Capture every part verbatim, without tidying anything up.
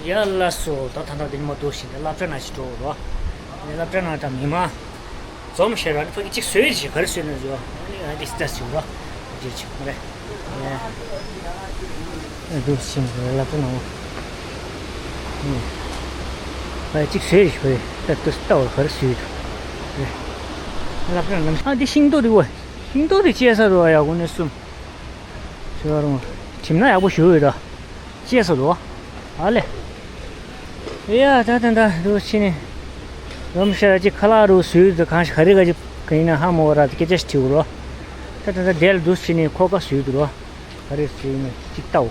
ཡ་ལགས་སོ། ད་ད་ལྟ་འདི་ནས་མར་འདུག་སེ་ད་སློབ་གྲྭ་ནང་ཞིག་འགྲོ་རོགས། སློབ་གྲྭ་ནང་ད་མི་མང་འཛོམས་ཤག་ར། ཕ་གི་གཅིག་བཟོས་ཤིག་ག་རེ་བཟོས་ན་བཟོ། ཨ་ནི་ཨ་འདི་སི་ཏ་བཟོས་རོགས། འདི་ཆུ་མ་རེད། ཨ་འདུག་སེ་སློབ་གྲྭ་ནང་། ཨ་གཅིག་བཟོས་ཤིག་བཟོས། ད་ལྟ་ལྟ་བ་ག་རེ་བཟོས་འདུག་སློབ་གྲྭ་ནང་། ཨ་འདི་ཤིང་ཏོག་འདི་བ། ཤིང་ཏོག་འདི་བཅད་ས་འདུག་ཡག་པོ་ནས་གསུམ། ཟེར་བ་རུང་། གྲིམ་ན་ཡག་པོ་ཞུ་ཡོད་ད། ཅེས་སོ་རོ། ཨ་ལེ། ཡ་ད་ད་ད་འདུག་ཕྱི་ནས། རོམ་ཤ་ཅིག་ཁ་ལག་རུ་སུས་ད་གང་ཞིག་ག་རེ་ག་ཅིག་ག་ཡིན་ན་ཧ་མོ་ར་སྐད་ཆ་ཞིག་དྲིའུ་རོ། ད་ད་ད་དེ་ལ་འདུག་ཕྱི་ནས་ཁོ་ག་སུས་དུ་རོ། ག་རེ་སུས་ན་ཅིག་ལྟའོ།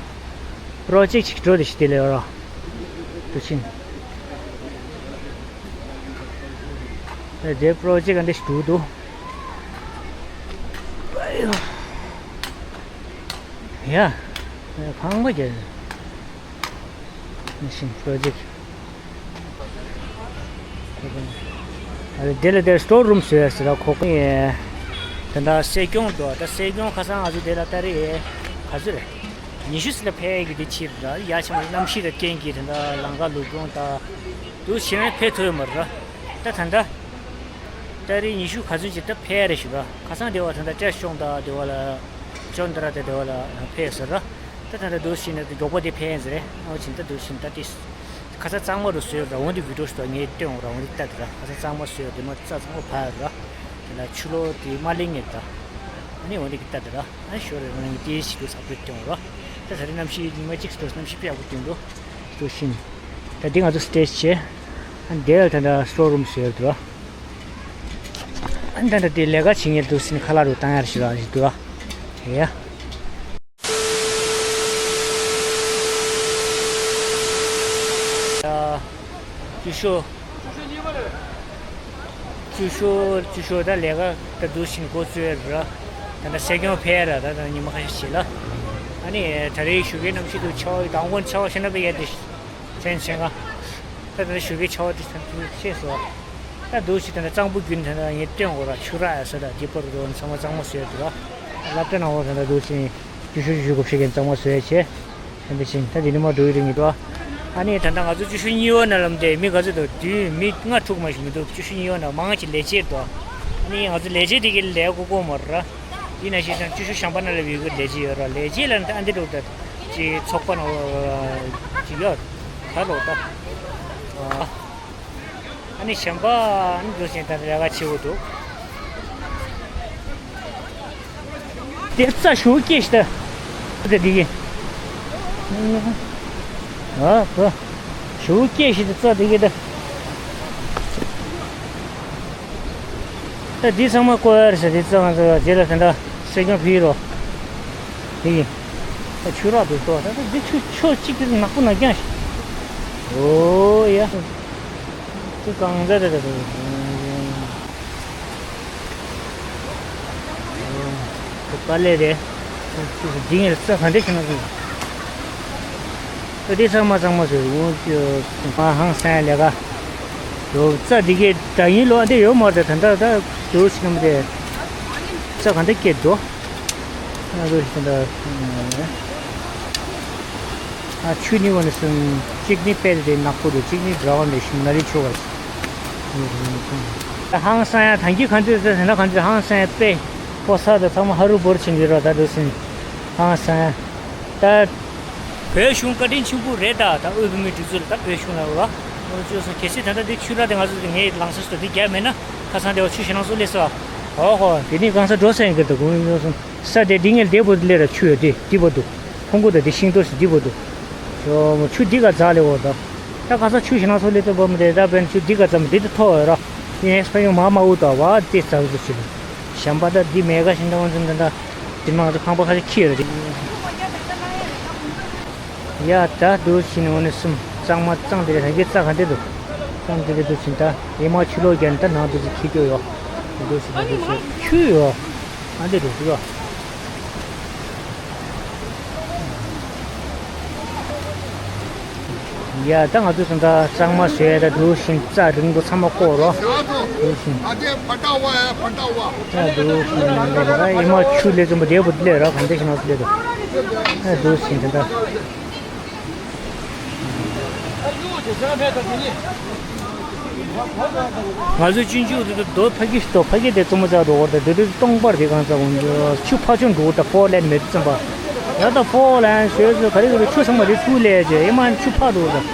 པྲོ་ཇེཀ་ཅིག་འགྲོ་དེ་ཞིག་དེ་ལས་རོ། འདུག་ཕྱི་ནས། ཨེ་དེ་པྲོ་ཇེཀ་ག་འདྲ་ཞིག་འདུག་འདུག་ཡ། ཁང་པ་རྒྱ། ནི་ཤིང་པྲོ་ཇེཀ་ཨ་རེ་དེ་ལ་དེ་སི་ཊོར་རུམ་བཟོས་ཟེར་ར་ཁོ་ཁོ་ཡས། དེ་འདྲ་སྲིད་སྐྱོང་དུ་ད་སྲིད་སྐྱོང་ཁ་སང་ང་ཚོ་དེ་ལ་ལྟ་རེ་ག་ཚོད་རེད། ཉི་ཤུ་ཙམ་ལ་ཕེབས་ཀྱི་དེ་ཕྱིར་ར་ཡ་ཆེ་མ་གནམ་གཤིས་ལ་རྐྱེན་གྱིས་དེ་འདྲ་ལམ་ཁ་ལུག་གྱོང་ད་དུ་ཕྱིར་ནས་ཕེབས་ཐུབ་ཡོད་མ་རེད་ར། ད་ད་འདྲ། ཏ་རིག་ཉི་ཤུ་ག་ཚོད་ཅིག་ད་ཕེབས་རེ་ཞུ་ར། ཁ་སང་དེ་བ་ད་ད་བཀྲ་ཤིས་ལྗོངས་ད་དེ་བ་ལ། ལྗོངས་ད་ར་དེ་དེ་བ་ལ་ཕེབས་ཟེར་ར། ད་ད་ད་འདུག་ཕྱི་ནས་མགྱོགས་པོ་དེ་ཕེབས་ཟེར་རེ། ཨོ་ཕྱིན་ད་འདུག་ཕྱིན་ད་དེ། ཁ་ས་གཙང་མ་རུ་བཟོས་ར་འོན་ཏེ་བི་ཌིའོ་ཞུ་ད་ངས་སྟོན་འོང་ར་འོན་ཏེ་ལྟ་དེ་ར། ཁ་ས་གཙང་མ་བཟོས་དེ་མ་རྩ་གཙང་མ་ཕར་ར། དེ་ལ་ཆུ་ལོག་དེ་མ་ལེན་ངེས་ད། ཨ་ནི་འོན་ཏེ་ལྟ་དེ་ར། ཨ་ཞོར་རེ་རང་ངས་དེ་ཞིག་ཏུ་ས་ཕུད་སྟོན་འོང་ར། ད་ད་རེ་གནམ་གཤིས་ཉི་མ་གཅིག་སུ་གནམ་གཤིས་དཔེ་ཡག་པོ་སྟོན་འདུག་འདུག་ཕྱིན། ད་དེ་ང་ཚོ་སི་ཊེ་ཇི་བྱས། ཨ་ནི་དེ་ལ་ད་ད་སི་ཊོར་རུམ་བཟོས་འདུག་ཨ་ནི་ད་ལྟ་དེ་ལས་ཀ་བྱེད་མཁན་འདུག་ཟིན་ཁ་ལག་རུ་བཏང་ཡར་ཞིག་རག་ཞིག་འདུག་ཨ། ཡ། བཅུ་ཤོ། བཅུ་ཤོ་བཅུ་ཤོ་ད་ལས་ཀ་ད་འདུག་ཟིན་འགོ་བཙུགས་ཡར་ར། ད་ལྟ་སྲིད་སྐྱོང་ཕེབས་ར་ད་ད་ཉི་མ་ཁ་ཤས་ཤིག་ལ། ཨ་ནི་ད་རེས་ཞུ་གི་གནམ་གཤིས་དུ་ཆར་པ་དང་པོ་ཆར་པ་ཤེས་ན་པ་ཡ་དེ། ཚན་ཆེན་ག་ད་ད་ཞུ་གི་ཆར་པ་དེ་ཚན་ཆེ་སོ། ད་འདུག་ཞིག་ད་ནི་གཙང་པོ་རྒྱུན་ད་ནི་ངས་སྟོན་དགོས་ར་ཆུ་རག་ཡ་ས་ད་དེ་པར་དུ་ཚང་མ་གཙང་མ་བཟོས་འདུག་ར། སློབ་གྲྭ་ནང་འོག་ད་ད་འདུག་ཞིག་བཅུ་ཤོ་བཅུ་ཤོ་གོ་ཤེས་མཁན་གཙང་མ་བཟོས་བྱས། ད་འདི་བཞིན་ད་འདི་ནི་མ་འགྲོ་ཡི་རིང་གི་འགྲོ། ཨ་ནི་ད་ལྟ་ང་ཚོ་བཅུ་ཤོ་གཉིས་པ་ནང་ལམ་དེ་མི་ག་ཚོད་འདུག་དུས་མི་ལྔ་དྲུག་མ་ཞིག་མི་འདུག་བཅུ་ཤོ་གཉིས་པ་ནང་མང་ཆེ་ལས་བྱེད་འདུག་ཨ་ནི་ང་ཚོ་ལས་བྱེད་དེ་གི་ལས་གོ་གོ་མ་ར། དེ་ནང་བཞིན་ཀྱང་བཅུ་ཤོ་གཞན་པ་ནང་ལ་ཡོད་གི་ལས་བྱེད་ཡོད་ར། ལས་བྱེད་ལ་ནི་ད་ཨ་འདི་འགྲོ་ད་ཅི་ཚོགས་པ་ནང་ཅི་ཡོད་ད་ལོ་ད། ཨ་ནི་གཞན་པ་ཨ་ནི་འགྲོ་བཞིན་ད་ལས་ཀ་བྱེད་དགོས་འདུག་དེ་རྩྭ་ཞུ་སྐྱེས་ཤི་ད། དེ་འདི་གི་ཨ་བ། ཞུ་སྐྱེས་ཤི་ད་རྩྭ་འདི་གི་ད། ད་འདི་ཚང་མ་བཀོལ་ཡ་རེད་ཟེར། འདི་རྩྭ་ང་ཚོ་རྗེས་ལ་དེ་འདྲ་སྲིད་སྐྱོང་ཕུལ་རོགས། འདི་གི་ད་ཆུ་རག་འདུག་ཏོ། ད་འདི་ཆུ་ཕྱོགས་གཅིག་གི་ནག་པོ་ནག་རྐྱང་ཞིག་ཨོ་ཡ། ཅི་གང་ཟེར་རེད་ད། དཀའ་ལས་རེད། འདི་ངས་རྩྭ་ག་འདྲ་ཞིག་ན་ཟིན། ཨ་འདི་ཚང་མ་ཚང་མ་ཟེར་འོང་ཀྱི་མ་ཧང་སང་ལས་ཀ་ཡོད། རྩྭ་འདི་གའི་འདྲ་ཡིན་ལོ། ཨ་འདི་ཡོད་མ་རེད། ད་ད་ད་འདུག་ཞིག་ནམ་རེད། རྩྭ་ག་འདྲ་སྐྱེས་འདུག་ཨ་འདུག་ཞིག་ད། ཨ་ཆུ་ནི་འོ་ནི་སུན་གཅིག་ནི་དཔེ་རེ་ནག་པོ་འདུག་གཅིག་ནི་འདྲ་བ་འདྲ་ཞིག་ན་རི་ཆུ་བ་ཞིག་ཧང་སང་ཡ་ཐང་གི་གང་དུ་ཟེར་ན་གང་དུ་ཧང་སང་ཡ་དཔེ་ཕོ་ས་དང་ཚང་མ་ཧ་རུ་བོར་ཕྱིན་གྱི་རོ། ད་འདུག་སིན་ཧང་སང་ཡ་ད། བོད་གཞུང་བཀའ་དྲིན་ཆེན་པོ་རེད་ད། ད་དབུས་བོད་མིའི་སྒྲིག་འཛུགས་ལ་ད་བོད་གཞུང་ལ་འོ་ལ་འོ་ཅོ་སོང་། གལ་སྲིད་ད་ལྟ་འདི་ཆུ་ར་དེ་ང་ཚོ་ངའི་ལང་ས་སོ་འདི་རྒྱ་མེད་ན་ཁ་སང་དེ་བ་ཆུ་ཞེ་ནང་སོ་སླེབས་སོ། ཧོ་ཧོ་དེ་ནི་གང་ས་འགྲོ་སེང་གི་ད་གུང་ཡོང་སོང་། ས་དེ་འདི་ངས་ལྡེ་པོ་ལེ་ར་ཆུ་ཡོད་དེ་འདི་པོ་འདུག་ཕུང་པོ་དང་འདི་ཤིང་ཏོག་ཞིག་འདི་པོ་འདུག་ཆུ་འདི་ག་ཛ་ལེ་འོ་ད། ད་ག་ས་ཆུ་ཞིག་ན་སོ་ལེ་ཏོ་བ་མི་དེ་ད་བན་ཆུ་འདི་ག་ཙམ་འདི་དུ་ཐོ་འོ་ར། ཡིན་ཡས་ཕ་ཡུང་མ་མ་འུ་ད་བ་དེ་ཙམ་ཟུ་ཆུ་ལེ། གཞན་པ་ད་འདི་མེ་ག་ཞིང་ད་འོ་ཙམ་ད་ད། འདི་མང་ཚོ་ཁང་པ་ཁ་ཤས་ཁྱི་ཡོད་རེད། ཡ་ད་འདུག་ཕྱིན་འོ་ནི་གསུམ་གཙང་མ་གཙང་དེ་རེད། ད་གི་རྩྭ་ག་འདྲ་འདུག་གཙང་དེ་རེད། འདུག་ཕྱིན་ད་ཡེ་མ་ཆུ་ལོག་རྒྱ་ནི་ད་ནང་དུ་ཅིག་ཁྱི་སྐྱོ་ཡོད། འདུག་ཕྱིན་འདུག་ཕྱིན་ཆུ་ཡོད། ཨ་འདི་འདུག་ཡོད། ཡ་ད་ང་ཚོ་ད་ལྟ་གཙང་མ་བཟོས་ད་འདུག་ཕྱིན་རྩྭ་རིང་པོ་ཚང་མ་བཀོག་རོགས། འདུག་ཕྱིན། ཨ་འདུག་ཕྱིན་ད་ཡེ་མ་ཆུ་ལས་ཙམ་པ་འདྲ་པོ་སླེབས་རོགས། ག་འདྲ་ཞིག་ང་ཚོ་སླེབས་འདུག་ཨ་འདུག་ཕྱིན་ད་ལྟ། ང་ཚོ་སྤྱོད་འཇུག་དེ་ཚོ་རྡོ་ཕ་གི་རྡོ་ཕ་གི་དེ་བཙུན་མོ་བཙའ་འགྲོ་བར་དང་དེ་དུས་སྟོང་པར་དེ་གང་ཚ་འོང་ཆུ་ཕ་ཆུ་འགྲོ་དང་ཕོར་ལེན་མེད་བཙུན་པ་ཡ་ད་ཕོར་ལེན་ཞོལ་ཚོ་ག་རེ་ག་རེ་ཆུ་ཚང་མ་དེ་ཚུར་ལས་བྱས་ཨེ་མ་ཆུ་ཕ་འགྲོ་དང་།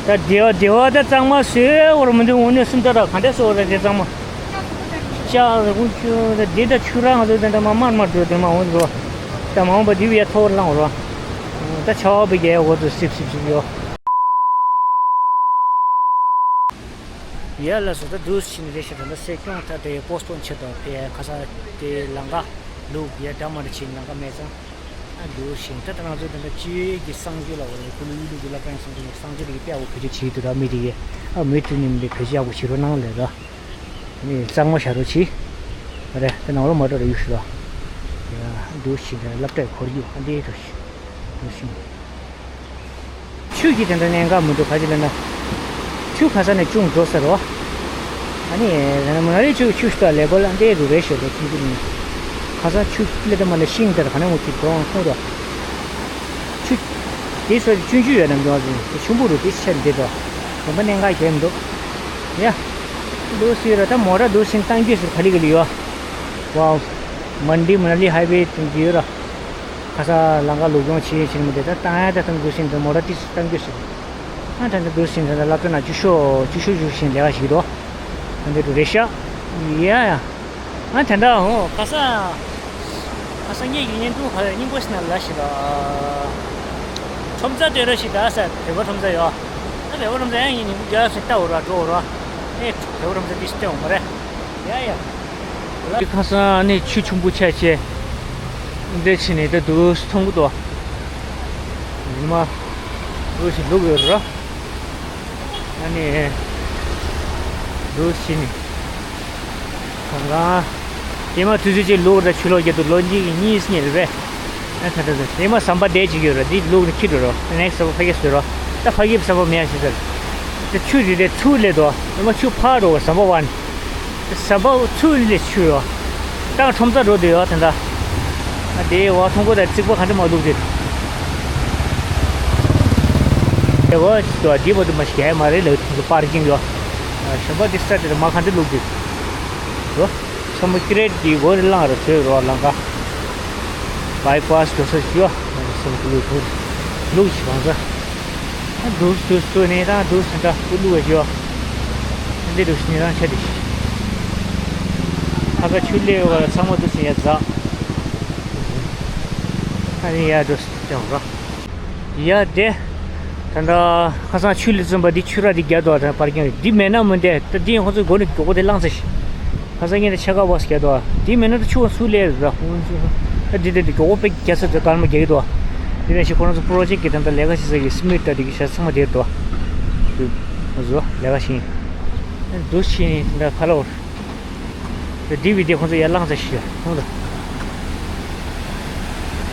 ད་སྡེ་བ་སྡེ་བ་ད་གཙང་མ་བཟོས་འོར་མི་འདུག་འོ་ནས་སུམ་རྟགས་ག་འདྲ་བཟོ་ར་དེ་གཙང་མ། ལྕགས་ར་ཀུན་ཆུ་ད་འདི་ད་ཆུ་ར་ང་ཚོ་དེ་འདྲ་མ་དམར་དམར་འགྲོ་དེ་མ་འོང་འགྲོ། ད་མ་འོང་པ་འདི་བས་ཡ་ཐོར་ལངས་རོ། ད་ཆ་བ་བི་རྒྱལ་འོ་ཚོ་སིབ་སིབ་སིབ་ཡོ། ཡ་ལ་སོ་ད་དུས་ཕྱིན་རེ་ཞིག་ད་ད་སེ་སྐྱོང་ད་དེ་པོ་སྟོན་ཆེད་དུ་ཕེ་ཁ་ས་དེ་ལང་ཀ་ལུག་ཡ་འདྲ་མ་འདྲ་ཕྱིན་ལང་ཀ་མེད་ཙང་། ཨ་འདུག་ཞིང་ད་ལྟ་ང་ཚོ་དེ་འདྲ་སྤྱི་ཡོངས་ཀྱི་གསང་སྤྱོད་ལ་འོ་རེ་ཁུ་ལུ་ཡུལ་ལུགས་ཀྱི་བསླབ་གྲྭ་ཡང་གསང་སྤྱོད་ནས་གསང་སྤྱོད་ཀྱི་དཔེ་ཡག་པོ་བེད་སྤྱོད་བྱེད་ཀྱི་འདུག་ར་མི་དེ་གས་ཨ་མི་དེ་ནི་མི་དེ་བེད་སྤྱོད་ཡག་པོ་བྱེད་རོགས་གནང་ལས་ར་ནི་གཙང་མ་བྱ་རོགས་བྱེད་རེད་དེ་ནང་ལོ་མ་འགྲོ་ར་ཡུག་ཞུ་ར་ཡ་འདུག་ཞིང་ད་བསླབ་གྲྭའི་ཁོར་ཡུག་ཨ་འདི་རུ་ཞིག་འདུག་ཞིང་། ཆུ་གི་དེ་འདྲ་གནད་འགག་མི་འདུག་ག་ཅི་ལབ་ན། ཆུ་ཁ་ས་ནས་ཅུང་འགྲོ་ཟེར་རོ། ཨ་ནི། མ་རེད་ཆུ་ཆུ་ཤུ་ལས་གོ་ལ་འདས་རུ་རེད་ཤོད་དོ་ཆུ་འདི་ནི། ཁ་ས་ཆུ་ལས་དེ་མ་ལས་ཤིང་དེར་ག་ནས་འོ་ཅིག་འགྲོ་འོང་ཁོང་དོ། ཆུ། དེ་སོ་ཆུ་ཆུ་ཡོད་ན་འགྲོ་ཟིན་དེ་ཆུ་འབུ་རུ་དེ་ཆེར་འདི་དོ། དེ་མ་གནད་འགག་གལ་མི་འདུག་ཡ། འདུག་སི་ར་ད་མོ་ར་འདུག་སིན་བཏང་རྒྱུ་ཟེར་ག་ལི་ག་ལི་ཡོ། ཝའོ། མན་ཌི་མ་ན་ལི་ཧའི་ཝེ་དེ་འདི་ཡོད་ར། ཁ་ས་ལང་ཀ་ལུག་གྱོང་ཆེ་ཆེ་མི་དེ་ད་བཏང་ཡ་ད་ཐང་དུ་ཤིང་དུ་མོ་ར་ཏིས་བཏང་རྒྱུ་ཞིག་ཨ་ད་ད་དུ་ཤིང་ད་ལབ་ད་ན་ཅུ་ཤོ་ཅུ་ཤོ་ཞུ་ཤིང་ལས་ཀ་ཞིག་རོ། ད་འདི་རུ་རེ་ཤ་ཡ་ཡ། ཨ་ད་ད་ཧོ་ཁ་ས་ཁ་ས་ངས་ཡིན་ཉན་དུ་ཧ་སྙིང་པོ་ཤི་ན་ལ་ཤི་ལ། ཁྲོམ་རྩ་དེ་ར་ཤི་ད་ས་བེ་བ་ཁྲོམ་རྩ་ཡོ། ཨ་བེ་བ་ཁྲོམ་རྩ་ཡང་ཡིན་ཉིན་དུ་རྒྱ་སུ་ལྟ་འོ་ར་འགྲོ་འོ་ར། ཨེ་བེ་བ་ཁྲོམ་རྩ་དེ་ཤི་ལྟ་འོ་མ་རེད། ཡ་ཡ། འདི་ཁ་སང་ནི་ཆུ་ཆུང་པོ་ཆ་ཆེ། འདི་ཕྱི་ནས་ད་དུ་མཐོང་གི་འདུག་ཉི་མ་འུ་ཞིག་ལུག་ཡོད་ར། ཨ་ནི་དུ་ཕྱི་ནས་གང་གང་ཉི་མ་དུས་ཚོད་ཅིག་ལུག་ར་ཆུ་ལོག་རྒྱབ་ཏུ་ལོ་གཉིས་གཉིས་སྙེད་རེད་པས། ཨ་ད་ད་ད་ཉི་མ་ཟམ་པ་བསྡད་ཅིག་ཡོད་ར་འདི་ལུག་ནི་ཁྱི་འགྲོ་རོ་next ཟམ་པ་ཕ་གི་བཟོས་རོ། ད་ཕ་གི་ཟམ་པ་མེད་ཡ་ཞིག་ཟེར། ད་ཆུ་རི་རེ་ཚུར་སླེབས་དོ་ཉི་མ་ཆུ་ཕར་འགྲོ་བ་ཟམ་པ་བ་ནི། ཟམ་པ་ཚུར་ལས་ཆུ་ཡོ། ཏང་ཁྲོམ་ས་འགྲོ་དུ་ཡོ་དེ་འདྲ། ཨ་དེ་བ་ཐོང་གོ་ད་རྩིག་པ་ག་འདྲ་མ་བླུགས་དེ། དེ་བ་ཞིག་ཏུ་འདི་བ་དུ་མ་ཞིག་གས་མ་རེད་ལ་དུ་པར་ཀིང་ཡོ། གཞན་པ་དེ་ས་དེ་མ་ག་འདྲ་བླུགས་དེ། ཡོ། ཚ་མོ་ཀི་རེད་ཀྱི་སྒོ་རེ་བླངས་ར་བཟོས་རོ་ལང་ཀ། བའི་པ་སི་འགྲོ་ས་ཞིག་ཡོ། ས་བླུགས་བླུགས་ཞིག་གང་ས། ཨ་འདུག་འདུག་འདུག་ནས་ད་འདུག་ཟིན་ད་ཀུ་ལུ་བ་ཞོ། འདི་འདུག་ནས་ད་ཆ་དེ། ཁ་ཁ་ཆུ་ལེ་བ་ཚང་མ་འདུག་ཟིན་ཡ་ཛ། ཨ་ནི་ཡ་འདུག་ཀྱང་རོ། ཡ་དེ། ད་ད་ཁ་སང་ཆུ་ལེ་ཙམ་པ་འདི་ཆུ་ར་འདི་རྒྱ་དོ་ད་པར་ཀིང་འདི་མེད་ན་མི་འདས་ད་འདི་ཁོ་ཚོའི་སྒོ་ནས་མགྱོགས་པོ་དེ་བླངས་ཚེ། ཁ་སང་ངས་ད་ཕྱེད་ཀ་བ་སྐྱེལ་དོ། དེ་མིན་ན་ད་ཆུ་བ་སུ་ལས་ར་ཧུན་སུ། ད་དེ་དེ་དེ་མགྱོགས་པོ་དཔེ་རྒྱ་ས་དེ་གར་མ་རྒྱག་གི་དོ། དེ་ནས་ཞིག་ཁོ་རང་ཚོ་པྲོ་ཇེག་གི་ད་ད་ལས་ཀ་བྱེད་ས་གི་སི་མིད་ད་དེ་གི་ཤ་ཚང་མ་དེར་དོ། དུ། ང་ཚོ་ལས་ཀ་བྱེད། དུ་ཕྱིན་ད་ཕ་ལ་བར། ད་དེ་བི་དེ་ཁོ་ཚོ་ཡར་བླངས་ས་ཞིག་ཧུང་ད།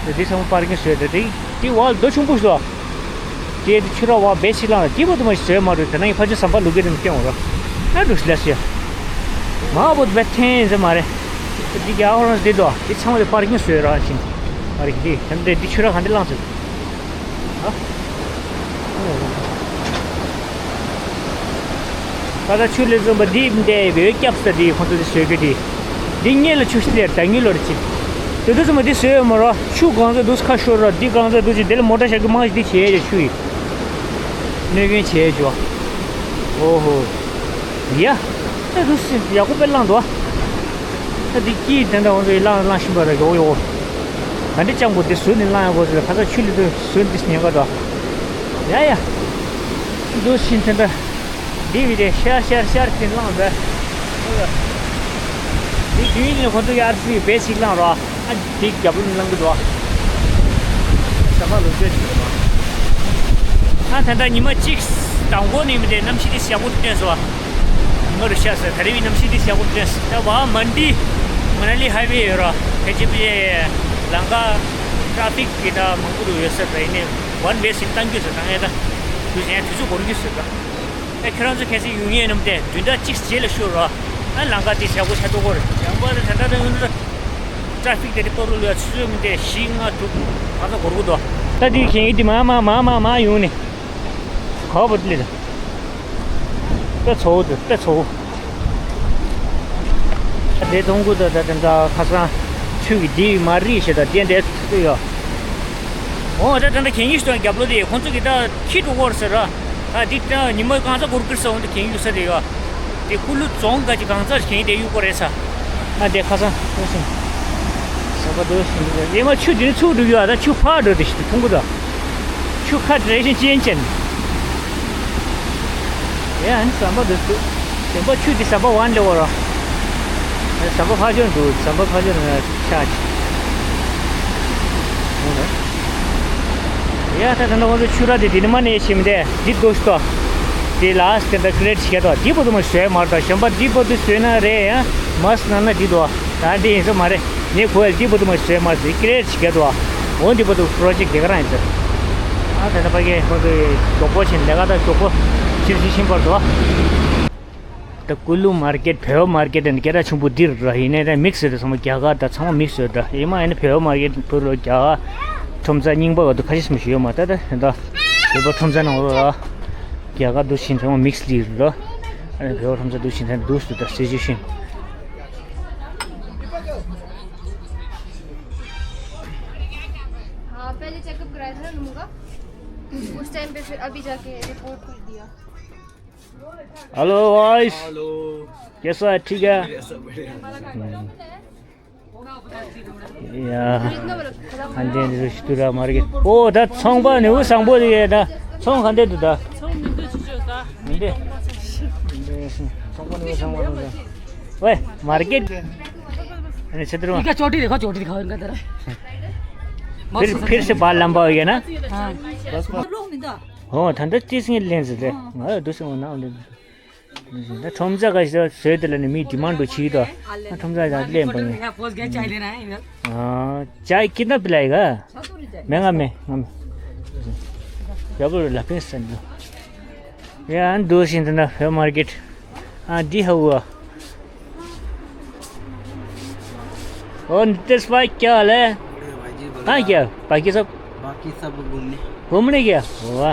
ད་དེ་ཚང་མ་པར་ཀིང་བཟོས་ད་དེ་དེ་བ་རྡོ་ཆུང་པོ་ཞིག་དོ། དེ་དེ་ཆུ་ར་བ་བེ་ཆི་ལང་ལ་དེ་བ་དུ་མ་ཞིག་བཟོས་མ་རུ་ད་ན་ཡི་ཕ་ཆུ་ཟམ་པ་ལུག་གེ་དེ་མི་སྐྱོང་རོ། ཨ་འདུག་ལ་ཤི། མ་བོད་བེ་ཐེན་ཟེར་མ་རེད། འདི་རྒྱ་ཧོ་རང་འདི་དོ། འདི་ཚང་མ་དེ་པར་ཀིང་བཟོས་ར་ཞིང་། པར་ཀིང་འདི་ཁྱམས་འདི་འདི་ཆུ་ར་ག་འདི་བླངས་ཚུལ། ཨ། ད་ལྟ་ཆུ་ལས་བཟུང་པ་འདི་འདི་བེ་སྐྱབས་ས་འདི་ཁོང་ཚོ་འདི་བཟོས་རྒྱུ་འདི། འདི་སྔོན་ལ་ཆུ་ཤི་ལེར་ད་ཉུལ་ལོར་ཅིག་དེ་དུས་ཙམ་པ་འདི་བཟོས་ཡོད་མ་རོ། ཆུ་གང་ཚ་འདུག་ཁ་ཤོར་རོ། འདི་གང་ཚ་འདུག་ཅིག་དེ་ལ་མོ་ཊ་བཞག་གི་མང་ཞིག་འདི་བྱས་ཡ་ཆུ་ཡིས། གནོད་སྐྱོན་བྱས་ཡོད་ཅོ། ཨོ་ཧོ། ཡ། ཨེ་རུ་སི་ཡག་པོ་དཔེ་བླངས་འདུག་ཨ་འདི་སྐྱིད་དེ་འདྲ་འོང་ཚོ་ཡི་བླངས་བླངས་བཞིན་པ་ར་ཡོག་ཡོག་ད་འདི་སྤྱང་པོ་འདི་ཟུར་ནས་བླངས་ཡག་པོ་ཟེར་ཁ་ཚ་ཆུ་ལི་དུ་ཟུར་འདི་ཉེན་ཁ་འདུག་ཡ་ཡ། འདུག་ཕྱིན་དེ་འདྲ། འདི་བི་དེ་ཤར་ཤར་ཤར་ཕྱིན་བླངས་འདུག་འདི་དུས་ཡིན་ནས་ཁོ་ཚོ་ཡར་སི་བེ་ཞིག་བླངས་རོགས། ཨ་འདི་རྒྱབ་ལུང་ལངས་གི་འདུག་ཟམ་པ་ལོ་ཆོས་ཤིག་འདུག་ཨ་ད་ལྟ་ཉི་མ་གཅིག་དང་པོ་ནས་མི་དེ་གནམ་གཤིས་དེ་ཡག་པོ་སྟོན་སོང་། ང་རུ་ཤ་ཟ་ད་རེ་བའི་གནམ་གཤིས་དེ་ཡག་པོ་སྟོན་སོང་། ད་བ་མན་ཌི་མ་ན་ལི་ཧའི་ཝེ་ཡོད་ར་ཕལ་ཆེར་པའི་ལང་ཀ་ཊ་ཕིག་གི་ད་མང་པོ་རུ་ཡོད་ས་རེད་ནས་ཝན་ཝེ་སིན་གཏང་རྒྱུ་ཟེར་ད་ངས་ད་དུས་ཡང་དུས་ཚོད་འགོར་གྱི་ཟེར་ད། ཨ་ཁྱེད་རང་ཚོ་གལ་སྲིད་ཡོང་ངེས་རྣམས་དེ་བདུན་ཕྲག་གཅིག་རྗེས་ལ་ཤོར་རོགས། ཨ་ལང་ཀ་དེ་ཞག་པོ་ཆ་ཏོག་གོ་རེད། ཡང་པ་རེད་ད་ད་ད་ཡོང་ད། ཊ་ར་ཕིག་དེ་དེ་པོ་རུ་ལ་ཆུ་ཚོད་མི་དེ་བཞི་ལྔ་དྲུག་གང་ས་འགོར་གི་འདུག་ད་དེ་ཁེངས་ཡིན་དེ་མ་མ་མ་མ་མ་ཡོང་ནི། ག་བ་ལི་ད། དཔེ་ཚོ་བོ་འདུག་དཔེ་ཚོ་བོ། དེ་གཏོང་གི་འདུག་ད་དེ་འདྲ་ཁ་སང་ཆུ་གི་དེ་མ་རིག་ཞེ་ད་དེ་འདྲ་ཡོད། འོ་ད་དེ་འདྲ་ཁེངས་ཡིན་ཞིག་རྒྱབ་ལོ་དེ་ཁོང་ཚོ་གི་ད་ཁྱི་འགྲོ་གོ་ར་ཟེར་ར། ད་འདི་ད་ཉི་མ་གང་ས་འགོར་གི་ས་འོང་དུ་ཁེངས་ཡོད་ས་རེད་ཡ། དེ་ཀུ་ལུ་རྫོང་ག་ཅི་གང་ས་ཁེངས་དེ་ཡོད་གོ་རེད་ས། ཨ་དེ་ཁ་སང་ཁོ་སིང་ཟམ་པ་འདུག་ཟིན་འདུག་ཨེ་མ་ཆུ་དེ་ནི་ཚུགས་འགྲོ་གི་ཡོད་ད། ཆུ་ཕར་འགྲོ་དེ་ཞིག་ཏུ་མཐོང་གི་འདུག་ཆུ་ཁ་བྲལ་ཞིང་ཅན་ཅན། ཡ་ཨ་ནི་ཟམ་པ་འདུག་འདུག་ཟམ་པ་ཆུ་དེ་ཟམ་པ་ཝན་ལེ་བོ་ར། ཟམ་པ་ཕར་ཕྱོགས་འདུག་ཟམ་པ་ཕར་ཕྱོགས་ན་ཆ་ཅི། ཡ་ད་ད་ནང་ཁོང་ཚོ་ཆུ་ར་དེ་དེ་ནི་མ་ནས་ཤིམ་དེ་འདི་འདུག་སྟོ། དེ་ལ་སི་དེ་འདྲ་ཀི་རེད་བྱེད་དོ། འདི་པོ་དུ་མ་བཟོས་མ་རེད་དོ། གཞན་པ་འདི་པོ་དུ་བཟོས་ན་རེད་ཡ། མ་སི་ན་ན་འདི་དོ། ད་འདི་ཡིན་ས་མ་རེད། ངས་གོ་བས་འདི་པོ་དུ་མ་བཟོས་མ་རེད། ཀི་རེད་བྱེད་དོ། འོ་འདི་པོ་དུ་པོ་རོ་ཇེག་དེ་ག་རང་ཡིན་ས། ཨ་ད་ད་ཕ་གི་ཁོང་ཚོ་ཞོག་པོ་ཕྱིན་ལས་ཀ་ད་ཞོག་པོ་ཕྱིན་ཕྱིན་ཕྱིན་པར་དོ། ད་ཀུ་ལུ་མར་ཀེད་བོད་མར་ཀེད་དེ་སྐད་གྲགས་ཆེན་པོ་འདིར་ར་ཡིན་ནའི་ད་མིག་སི་རེད་ཚང་མ་རྒྱ་གར་ད་ཚང་མ་མིག་སི་རེད་ད། ཡིན་མ་ཡིན་ན་བོད་མར་ཀེད་བོད་རོ་རྒྱ་གར་ཁྲོམ་ས་རྙིང་པ་བ་དུ་ཁ་ཤས་སུ་ཞུ་ཡོད་མ་ད་ད་ད་བོད་པ་ཁྲོམ་ས་ནང་རོ་ར་རྒྱ་གར་འདུ་ཞིང་ཚང་མ་མིག་སི་ལི་ར། ཨ་ནི་བོད་པ་ཁྲོམ་ས་འདུ་ཞིང་ཚང་མ་འདུ་སུ་ད་སི་ཅུ་ཤིང་། हाँ, पहले चेकअप कराया था ना नमूना। उस टाइम पे फिर अभी जाके रिपोर्ट कर दिया। Hello guys. हेलो। कैसा है? ठीक है। बढ़िया, सब बढ़िया। हम्म। या। हाँ जी, हाँ जी, शुक्र है, हमारे के। ओ, दा ཚོང་པ་ནི་བཟང་པོ་རེད་ད། ཚོང་ག་འདྲ་འདུག་ད། ཚོང་མི་འདུག་ཅི་བྱོས་ད། མི་འདུག་ཚོང་པ་ནི་བཟང་པོ་འདུག་ད། ཝེ་མར་ཀེད། ཨ་ནི་ཆེ་དུ་རུ། इसका चोटी देखो, चोटी दिखाओ इनका जरा। फिर, फिर से बाल लंबा हो गया ना? हाँ। बस, बस। लोग नहीं था। हो, ठंडा चीज नहीं लेने से। हाँ। हाँ, दूसरे को ना। ད་ཁྲོམ་ས་ག་ཞིག་བཟོས་དེ་ལ་ནི་མི་ཌི་མན་ཌ་འདྲ་བྱེད་ཀྱི་འདུག་ཨ་ཁྲོམ་ས་ཡར་སླེབས་པ་ཡིན། ཡ་ཕོ་སྒེར་ཅའི་ལེན་ན་ཡིན། ཨ། चाय कितना पिलाएगा? मैं ང་མེད། ང་མེད། ཡག་པོ་ལ་ཕན་སེམས་འདུག་ཡ་འདུག་ཤིང་དེ་འདྲ་བོད་མར་ཀེད། ཨ་འདི་ཧ་གོ། ओ नितेश भाई, क्या हाल है? बढ़िया भाई जी, बढ़िया। कहाँ क्या? बाकी सब? बाकी सब घूमने। घूमने क्या? वाह,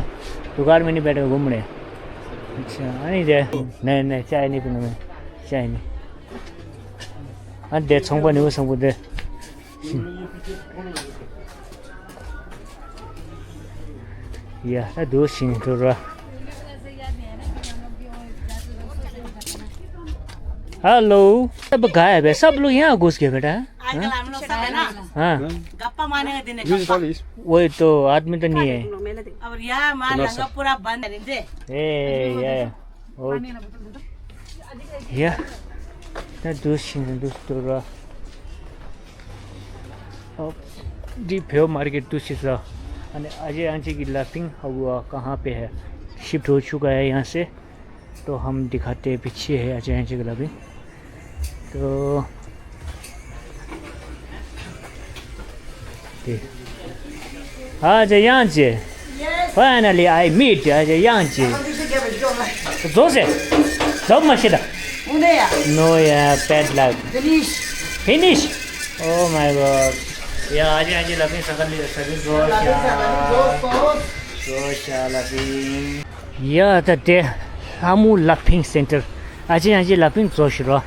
दुकान में नहीं बैठे, घूमने। अच्छा, नहीं दे। नहीं, नहीं, चाय नहीं पीना मैं। चाय नहीं। हाँ, दे, ཚོང་པ་ནི་བཟང་པོ་འདུག་ཡ་ད་འདུག་ཤིང་འགྲོ་ར། हेलो। सब गायब है, सब लोग यहाँ घुस गए बेटा। आजकल हम लोग सब है ना, हाँ। गप्पा मारने का दिन है, गप्पा। वही तो, आदमी तो नहीं है। अब यहाँ मार लगा, पूरा बंद है। ए, या, या। ओके। या। ད་འདུག་ཤིང་འདུག་འགྲོ་ར། འདི་བོད་མར་ཀེད་འདུག་ཤིང་ས། ཨ་ནི་अजय आंटी की लैपिंग अब वह कहाँ पे है, शिफ्ट हो चुका है यहाँ से। तो हम दिखाते हैं पीछे है अजय आंटी की लैपिंग। तो Ajay aunty, finally I meet Ajay aunty. जोर से। सब मशीदा। No, yeah, bad luck. Finish. Finish. Oh my God. या अजय आंटी लैपिंग संगत ले सभी जोर से। जोर से लैपिंग। ཡ་ད་དེ་ལྷ་མོ་ལ་ཕིང་སེན་ཊར། ཨ་ཅེ་ཡང་ཅེ་ལ་ཕིང་ཚོ་ཤི་རོ།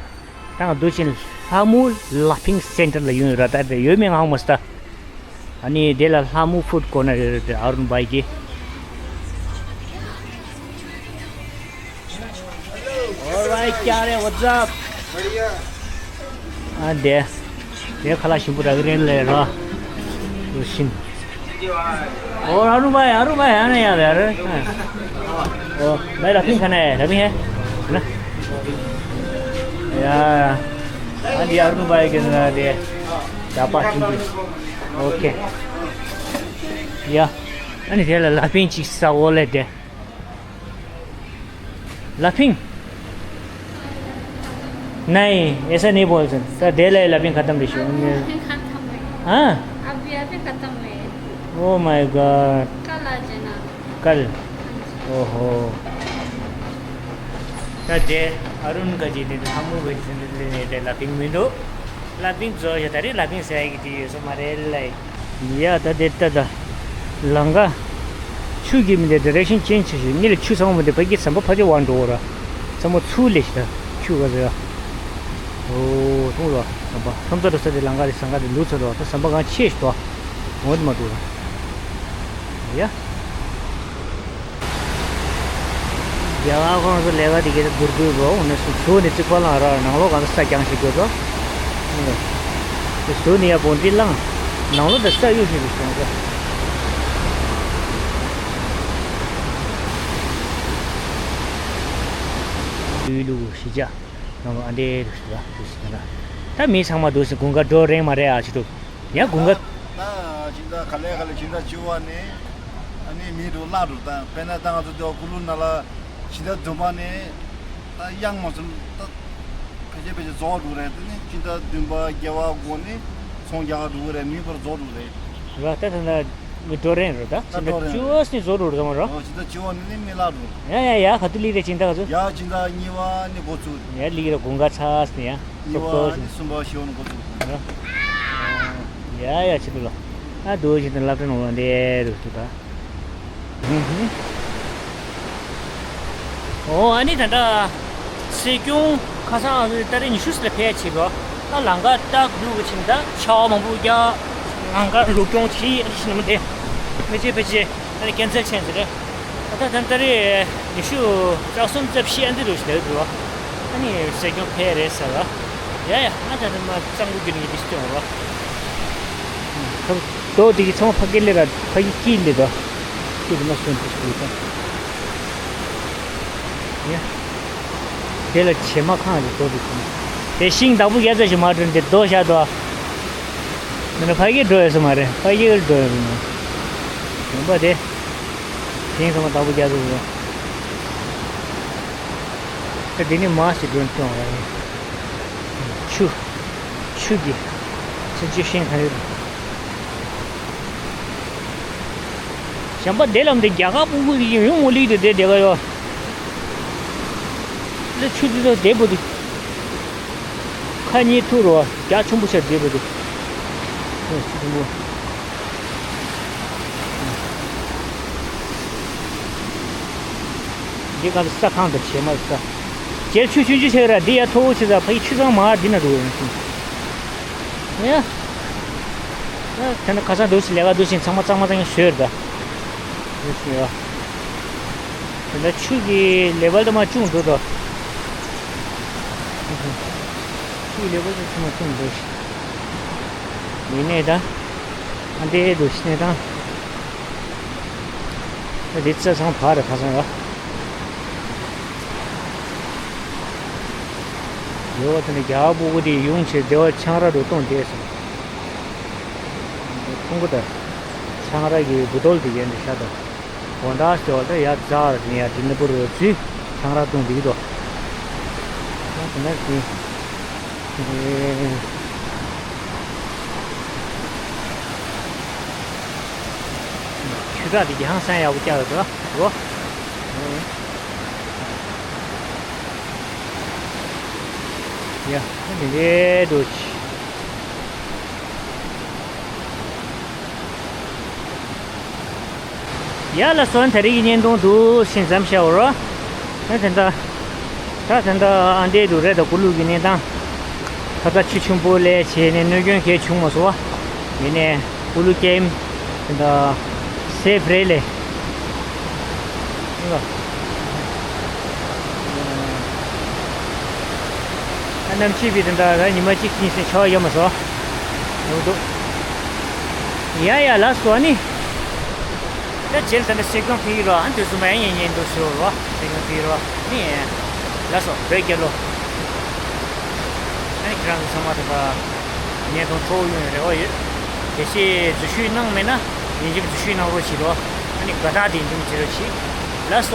ད་ང་འདུག་ཅིན་ལྷ་མོ་ལ་ཕིང་སེན་ཊར་ལ་ཡོང་ཡོད་ར། ད་དེ་ཡོད་མེད་ང་ཧ་མ་སི་ད། ཨ་ནི་དེ་ལ་ལྷ་མོ་ཕུཌ་ཀོར་ནར་ཡོད་རེད་དེ་ཨ་རུན་བྷའི་གི། Alright, क्या रे, what's up? बढ़िया। ཨ་དེ། དེ་ཁ་ལག་ཞིམ་པོ་རག་གི་རེད་ལས་ར། འདུག་ཅིན། ཨོ་ཨ་རུན་བྷའི་ཨ་རུན་བྷའི་ཨ་ནི་ཡ་རེད་རེད། ཨོ་མེ་ལ་ཕིང་ཁ་ནས་ལ་ཕིང་ཧེ། ཡ། ཨ་འདི་ཨ་རུན་བྷའི་གི་ན་དེ། ད་པ་ཕིང་གི། ཨོ་ཁེ། ཡ། ཨ་ནི་དེ་ལ་ལ་ཕིང་ཅིག་ཟ་འོ་ལེ་དེ། ལ་ཕིང་། नहीं, ऐसा नहीं बोल सकता। डेढ़ लाख ला पिंग खत्म रिशु। हाँ? अभी अभी खत्म हुए। Oh my God। कल आ जाना। कल? हाँ जी। ओहो। ད་དེ་ཨ་རུན་ག་ཅི་དེ་ལྷ་མོ་ག་ཅི་དེ་ལ་ཕིང་མི་འདུག་ལ་ཕིང་བཟོ་ཡོད་ད་རེད། ལ་ཕིང་ཟེར་ཡ་གི་དེ་ཡོད་ས་མ་རེད་ལ། ཡ་ད་དེ་ལྟ་ད། ལམ་ཁ། ཆུ་གི་མི་དེ་ཌི་རེག་ཤན་ཅེན་ཇི་བྱེད་ཤིག་ནི་ལ། ཆུ་ཚང་མ་དེ་ཕ་གི་ཟམ་པ་ཕ་ཆེ་བ་འགྲོ་ར། ཚང་མ་ཚུར་ལས་ཤིག་ད་ཆུ་ག་ཟེར་ཡ། ཨོ་ཐུང་ར་ཟམ་པ་ཁམས་ཚ་འགྲོ་ས་དེ་ལམ་ཁ་དེ་ཟམ་ཁ་དེ་ལུག་ཚ་འགྲོ་ད་ཟམ་པ་གང་ཆེ་ཤིག་ཏོ། འོ་དེ་མ་འགྲོ་ར། ཡ། རྒྱ་གར་ཁོང་ཚོ་ལས་ཀ་དེ་གའི་སྡུར་སྡུར་རོ་འོ་ནས་སུ་ཚུར་ནས་རྩིག་པ་ལང་ར་ནང་ལོགས་གང་ས་ས་རྐྱང་ཞིག་དགོས་དོ། དེ་ཟུར་ནས་ཡ་བོང་ཏི་ལང་། ནང་ལོགས་དེ་ས་གཡུག་ཞིག་རེད་ཤོང་ས། ལུས་ལུགས་ཤི་ཅག་ནང་ལོགས་ཨ་འདྲེ་རུ་ཞིག་ལ་དུ་ཞིག་ན། ད་མི་ཚང་མ་དུ་ཞིག་དགུན་ཁ་འགྲོ་རེང་མ་རེད་ཨ་ཆི་ཐུབ། ཡ་དགུན་ཁ། ད་ཕྱི་ཟླ་ག་ལེ་ག་ལེ་ཕྱི་ཟླ་བཅུ་པ་ནས་ཨ་ནི་མི་འགྲོ་བརླག་འགྲོ། ད་དཔེར་ན་ད་ང་ཚོ་འདི་བ་ཀུ་ལུ་ན་ལ་ཕྱི་ཟླ་བདུན་པ་ནས་ད་གཡང་མ་སོང་ད་ཕལ་ཆེར་ཕལ་ཆེར་རྫོགས་འགྲོ་རེད། དེ་ནས་ཕྱི་ཟླ་བདུན་པ་བརྒྱད་པ་འགོ་ནས་ཚོང་རྒྱག་ག་འགྲོ་གི་རེད། མི་བར་རྫོགས་འགྲོ་རེད། ར་ད་ད་ད་མི་འགྲོ་རེད་ར་ད། ད་ཕྱི་ཟླ་འགྲོ་རེད། བཅུ་པ་ནས་རྫོགས་འགྲོ་རེད་ད་མ་ར། ཨོ་ཕྱི་ཟླ་བཅུ་པ་ནས་ནི་མི་བརླག་འགྲོ། ཡ་ཡ་ཡ་ག་དུས་ལི་རེད་ཕྱི་ཟླ་ག་ཚོད། ཡ་ཕྱི་ཟླ་གཉིས་པ་ནས་འགོ་ཚུགས། ཡ་ལི་ར་དགུན་ཁ་ཚར་ནས་ཡ། གཉིས་པ་ནི་གསུམ་པ་ཤེས་ཡོན་འགོ་ཚུགས། ཡ་ཡ་ཆེ་དུ་ལ། ཨ་དུ་ཞིག་ཏུ་སློབ་གྲྭ་ནང་ལ་འདས་རུ་ཞུ་ད། ཨོ་ཨ་ནི་ད་ལྟ་སྲིད་སྐྱོང་ཁ་སང་ཏ་རིག་ཉི་ཤུ་ལ་ཕེབས་བྱེད་དགོས། ད་ལམ་ཁ་རྟག་འགྲོ་གི་ཕྱིན་ད་ཆར་པ་མང་པོ་རྒྱག་ལམ་ཁ་རུབ་གྱོང་ཆེ་ཨ་ནི་ཤི་ནི་མི་དེ་མི་བྱེད་པ་བྱེད། ཨ་ནི་ཀན་སེལ་ཆེན་ཟེར་རེད། ད་ལྟ་ད་ལྟ་རེད་ཉི་ཤུ་རྩ་གསུམ་རྩ་བཞི་ཨ་འདི་རུ་ཞིག་ལས་འགྲོ། ཨ་ནི་སྲིད་སྐྱོང་ཕེབས་རེད་ཟེར་བ། ཡ་ཡ་ང་ད་ནི་མ་གཙང་པོ་རྒྱུ་ནི་འདི་སྟོན་རོགས། ཁབ་རྡོ་འདི་གི་ཚང་མ་ཕ་གི་ལས་ར་ཕ་གི་སྐྱིད་ལས་དོ། སྐྱིད་མ་སོན་དུ་སུ་ཡིན་ཡ། དེ་ལ་བྱེ་མ་ཁང་གི་རྡོ་འདི་ཚང་མ། དེ་ཤིང་བདག་པོ་རྒྱ་ཚ་ཞིག་མ་བྲོས་འདི་རྡོ་བཞག་དོ། མི་ན་ཕ་གི་འགྲོ་ཡོད་ས་མ་རེད། ཕ་གི་འགྲོ་ཡོད་ས་མ་རེད། ཡོང་པ་དེ། ཤིང་ཚང་མ་བདག་པོ་རྒྱ་ཚ་ཞིག་ད་འདི་ནི་མ་ཞིག་སྒྲོན་སྐྱོང་བ་ཡིན། ཆུ། ཆུ་གི། ཆུ་ཆུ་ཤིང་ཐང་ཡོད། གཞན་པ་དེ་ལམ་དེ་རྒྱ་གར་སྤུ་གུ་ཡིན་ཡོང་ངོ་ལིག་དེ་དེ་དེ་ག་ཡོ། ལ་ཆུ་དེ་དེ་དེ་པོ་དེ། ཁ་ཉེ་ཐུ་རོ། རྒྱ་ཆུང་པོ་ཤར་དེ་པོ་དེ། ཆུ་ཆུང་པོ། འདི་ག་ལ་ས་ཁང་དང་བྱེ་མ་ས། རྒྱལ་ཆུ་ཆུང་ཆུང་ཆེ་ར་འདི་ཡ་མཐོ་བོ་ཆེ་ས་ཕ་ཡི་ཆུ་ཚང་མ་འདི་ན་འགྲོ་ཡོང་ཞིང་། ཡ། ད་ད་ནི་ཁ་སང་འདུག་སེ་ལས་ཀ་འདུག་སེ་ཚང་མ་གཙང་མ་གཙང་ཡ་ཞོར་ད། འདུག་སེ་ཡ། ད་ཆུ་གི་ལེ་ཝལ་དུ་མ་ཅུང་འགྲོ་དོ། ཆུ་གི་ལེ་ཝལ་དུ་མ་ཅུང་འགྲོ་ཞིང་། ཡིན་ནའི་ད། ཨ་འདྲའི་འདུག་སེ་ནས་ད། རི་རྩེ་ཚང་བར་ཁ་སང་ཡོད། ཡོད་དེ་ནི་རྒྱ་བོ་གོ་དེ་ཡོང་ཆེ་སྡེ་བ་ཆང་ར་རུ་གཏོང་བསྡད་སོང་། ཁོང་གོ་ད་ཆང་ར་གི་བུ་དོལ་དེ་ཡན་དུ་ཤ་དང་། དགོང་དག་སོ་ད་ཡ་ཛ་ར་དེ་ནི་ཡ་དེ་ནི་པུ་རུ་ཚུ་ཆང་ར་གཏོང་བསྡད་ཀྱི་འདུག་ད་དེ་ན་དེ། ཆུ་རགས་དེ་རྒྱ་ཧང་སང་ཡག་པོ་བཀྱག་ཡོད་དོ། འོ། ཡ། ད་དེ་འདྲའི་འདུག་ཡ་ལ་སོན་ད་རེས་ཀྱི་བརྙན་ཐུང་འདུག་ཤིང་ཙམ་བྱ་བ་རོ། ད་དེ་འདྲ། ད་དེ་འདྲ་ཨ་འདྲས་འདུག་རེད་ད་ཀུ་ལུ་གི་གནས་སྟངས། ད་ལྟ་ཆུ་ཆེན་པོ་ལས་བྱས་ནས་གནོད་སྐྱོན་གས་བྱུང་མ་སོང་བ། ཡིན་ནས་ཀུ་ལུ་ཀེམ་དེ་འདྲ་སེབ་རེད་ལས། ཨ། ཨ་གནམ་གཤིས་པའི་དེ་འདྲ་ར་ཉི་མ་གཅིག་གཉིས་སེ་ཆར་པ་ཡོད་མ་སོང་། ཡོང་འདུག་ཡ་ཡ་ལགས་སོ་ཨ་ནི། ད་རྗེས་ལ་ད་ནི་སྲིད་སྐྱོང་ཕེབས་ཀྱི་རོ་ཨ་འདི་སུ་མ་ཡིན་ཡིན་འདུག་ཟེར་རོ་སྲིད་སྐྱོང་ཕེབས་ཀྱི་རོ་ནི། ལགས་སོ་བོད་རྒྱལ་ལོ། ཨ་ནི་ཁྱེད་རང་ཚོ་ཚང་མ་དེ་འདྲ་བརྙན་ཐུང་འཕྲོ་ཡོང་ཡོད་རེ་བ་ཡོད། གལ་སྲིད་འཛུལ་ཞུགས་གནང་མེད་ན་ཡིན་གཅིག་འཛུལ་ཞུགས་གནང་རོགས་བྱེད་རོགས། ཨ་ནི་དགའ་རྟགས་དེ་ཡིན་གཅིག་བྱེད་རོགས་བྱེད། ལགས་སོ།